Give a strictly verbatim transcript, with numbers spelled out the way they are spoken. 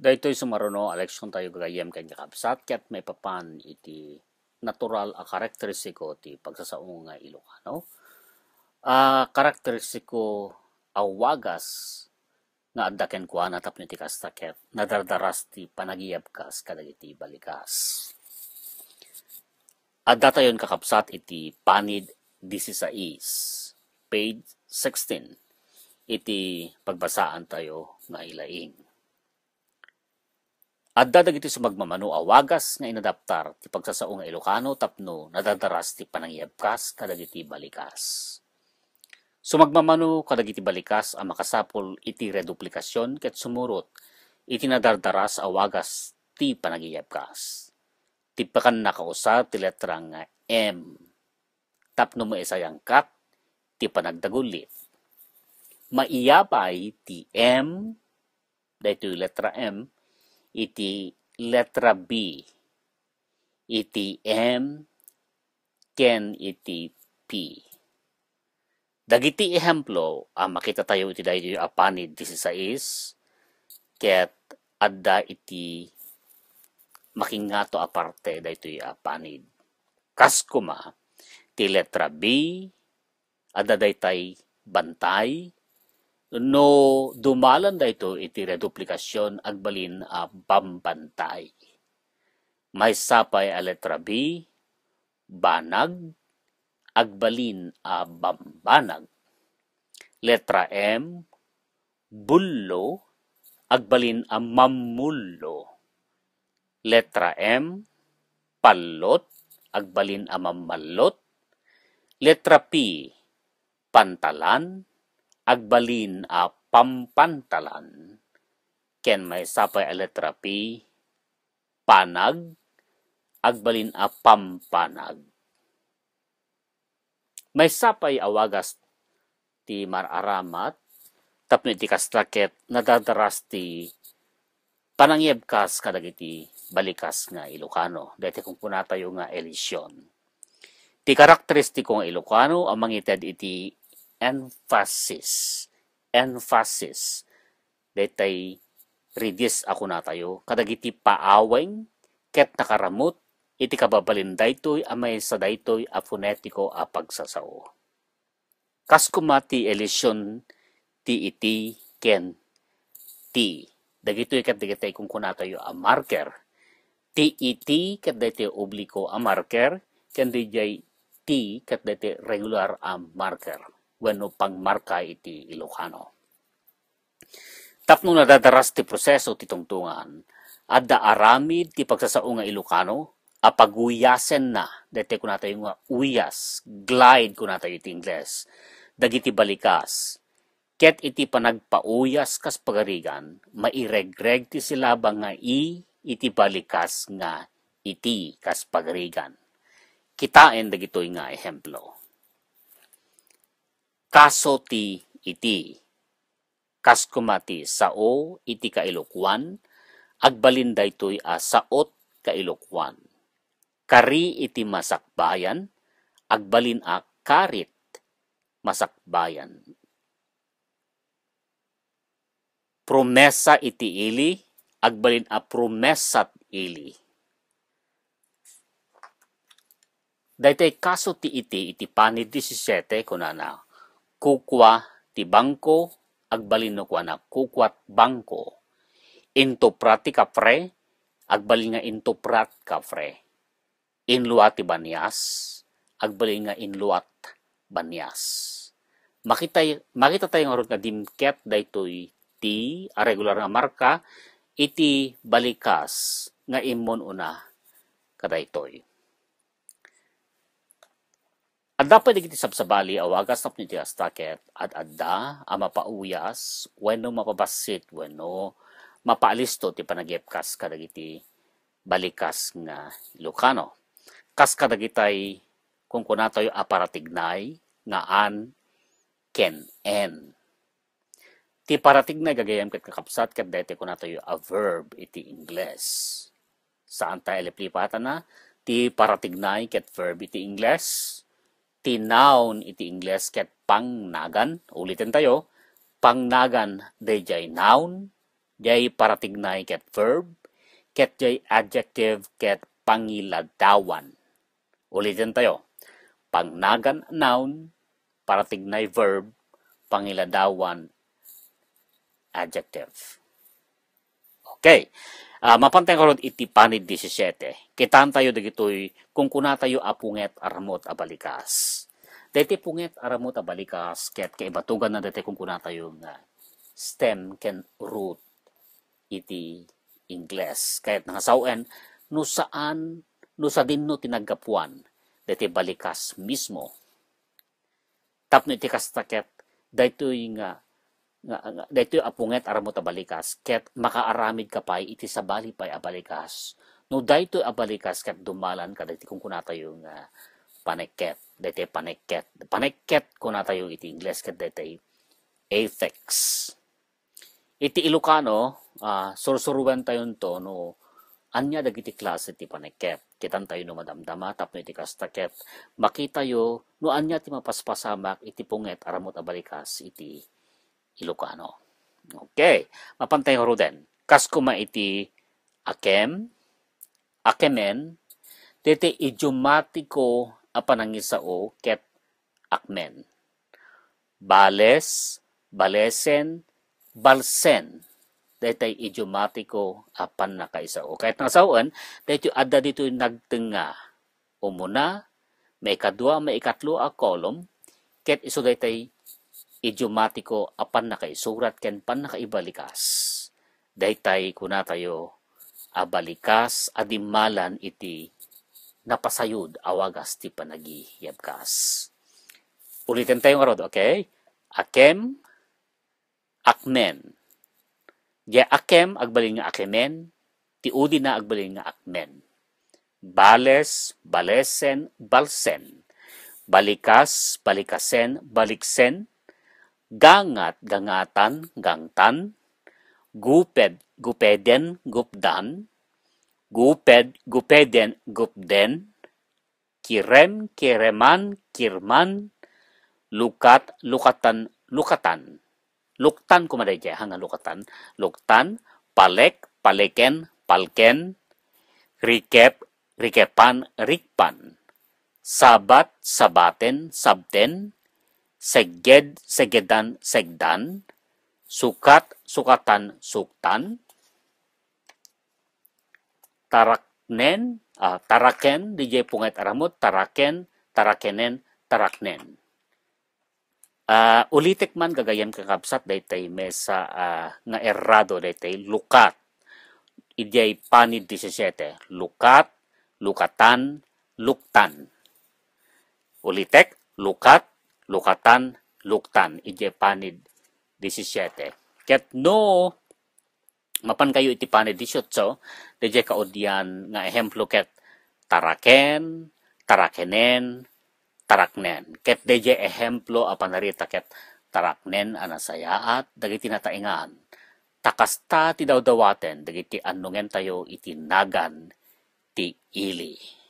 Daytoy sumaruno a leksion tayo gagayyem ken kakabsat ket maipapan iti natural a karakteristiko ti pagsasao nga Ilocano. A karakteristiko a wagas nga adda kenkuana tapno iti kasta ket nadardaras ti panagiyebkas kadagiti balikas. Adda tayon kakabsat iti panid disisais, page sixteen, iti pagbasaan tayo nga ilaing. Adda dagiti sumagmamano a wagas nga inadaptar ti pagsasao nga Ilocano tapno nadardaras ti panangiyebkas kadagiti balikas. Sumagmamano kadagiti balikas a makasapul iti reduplikasion ket sumurot iti nadardaras a wagas ti panangiyebkas. Ti pannakausa ti letra nga M tapno maisayangkat ti panagdagullit. Maiyapay ti M, daytoy letra M, iti letra B, iti M, ken iti P. Dagiti ehemplo a makitatayo iti daytoy a panid disisais, ket adda iti makingato a parte daytoy a panid. Kas koma, ti letra B, adda daytay bantay, no dumalan daytoy iti reduplikasion, agbalin a bambantay. Maysa pay a letra B, banag, agbalin a bambanag. Letra M, bullo, agbalin a mammullo. Letra M, pallot, agbalin a mammallot. Letra P, pantalan, agbalin a pampantalan. Ken maysa pay a letra P, panag, agbalin a pampanag. Maysa pay a wagas ti mar-aramat tapno iti kasta ket nadardaras ti panangiyebkas kadagiti balikas nga Ilocano. Daytoy kunkunatayo nga elision. Ti karakteristiko nga Ilocano a mangited iti emphasis. Emphasis. Daytay ridis a kunatayo kadagiti paaweng ket nakaramut iti kababalin daytoy a maysa daytoy a fonetiko a pagsasao. Kas koma ti elision ti iti ken ti. Dagitoy ket dagiti kunkunatayo a marker. Ti iti ket daytoy obliko a marker, ken diay ti ket daytoy regular a marker wenno pangmarka iti Ilocano. Tapno nadadaras ti proseso ti tungtongan, adda aramid ti pagsasao nga Ilocano a paguyasenna, daytoy kunatayo nga uyas, glide kunatayo iti Ingles, dagiti balikas. Ket iti panagpauyas kas pagarigan, mairegreg ti silaba nga i iti balikas nga iti kas pagarigan. Kitaen dagitoy nga ehemplo. Kaso ti iti. Kas koma ti sao iti kailokuan, agbalin daytoy a saot kailokuan. Kari iti masakbayan, agbalin a karit masakbayan. Promesa iti ili, agbalin a promesat ili. Daytoy kaso ti iti, iti panid disisiete, kunana, kukua ti bangko, agbalin no kuana, kukuat bangko. Intupra ti kapre, agbalin nga intuprat kapre. Inlua ti banias, agbalin nga inluat banias. Makitay-, makitatayo ngarud nga dimket daytoy ti a regular nga marka iti balikas nga immun-una kadaytoy. Adda pay dagiti sabsabali a wagas tapno iti kasta ket ad-adda a mapauyas wenno mapabassit wenno mapaalisto ti panagiyebkas kadagiti balikas nga Ilocano. Kas kadagitay kunkunatayo a paratignay nga an ken en. Ti paratignay gagayyem ket kakabsat ket daytoy kunatayo a verb iti Ingles. Saan ta iliplipatana ti paratignay ket verb iti Ingles. Ti noun iti Ingles ket pangnagan. Uliten tayo, pangnagan daydiay noun, Jay paratignay ket verb, ket jay adjective ket pangiladawan. Uliten tayo. Pangnagan, noun, paratignay, verb, pangiladawan, adjective. Okay. Ah, mapan tayo ngarud iti panid disisiete. Kitaan tayo dagitoy kunkunatayo a punget a ramut a balikas. Daytoy punget a ramut a balikas ket kaibatuganna daytoy kunkunatayo nga stem ken root iti Ingles. Ket nangasawen, no saan, no sadinno ti naggapuan daytoy balikas mismo. Tapno iti kasta ket, daytoy nga, nga, nga, daytoy a punget a ramut a balikas, ket makaaramidka pay iti sabali pay a balikas. No daytoy a balikas ket dumalan kadagiti kunkunatayo nga panekket, daytoy panekket. Panekket kunatayo iti Ingles ket daytoy affix. Iti Ilocano, ah, sursuruentayon to no ania dagiti klase ti panekket. Kitantayo no madamdama tapno iti kasta ket makitayo no ania ti mapaspasamak iti punget a ramut a balikas iti Ilocano. Okay, mapan tayo ngaruden. Kas koma iti akem, akemen, daytoy idiomatiko a panangisao ket akmen. Bales, balesen, balsen. Daytoy idiomatiko a pannakaisao. Ket nangasawen, daytoy adda ditoy nagtengnga. Umuna, maikadua, maikatlo a kolom, ket isu daytoy idiomatiko a pannakaisurat ken pannakaibalikas. Daytay kunatayo a balikas a dimmalan iti napasayud a wagas ti panagiyebkas. Uliten tayo ngarud, okay? Akem, akmen. Diay akem agbalin nga akemen, ti udina agbalin nga akmen. Bales, balesen, balsen. Balikas, balikasen, baliksen. Gangat, gangatan, gangtan. Guped, gupeden, gupdan. Guped, gupeden, gupden. Kirem, kireman, kirman. Lukat, lukatan, lukatan. Luktan koma daydiay, ha, nga lukatan. Luktan, palek, paleken, palken. Rikep, rikepan, rikpan. Sabat, sabaten, sabten. Segged, seggedan, segdan. Sukat, sukatan, suktan. Taraknen, ah, taraken, didiay punget a ramut, taraken, tarakenen, taraknen. Ah, ulitek man, gagayyem, kakabsat, daytay maysa, ah, nga errado, daytay lukat. Idiay panid disisiete, lukat, lukatan, luktan. Ulitek, lukat, lukatan, luktan. Idiay panid disisiete. Ket no, mapan kayo iti panid disiotso, daydiay kaudian nga ehemplo ket taraken, tarakenen, taraknen. Ket daydiay ehemplo a panarita ket taraknen a nasayaat dagiti nataengan. Ta kasta ti dawdawaten dagiti annongentayo iti nagan ti ili.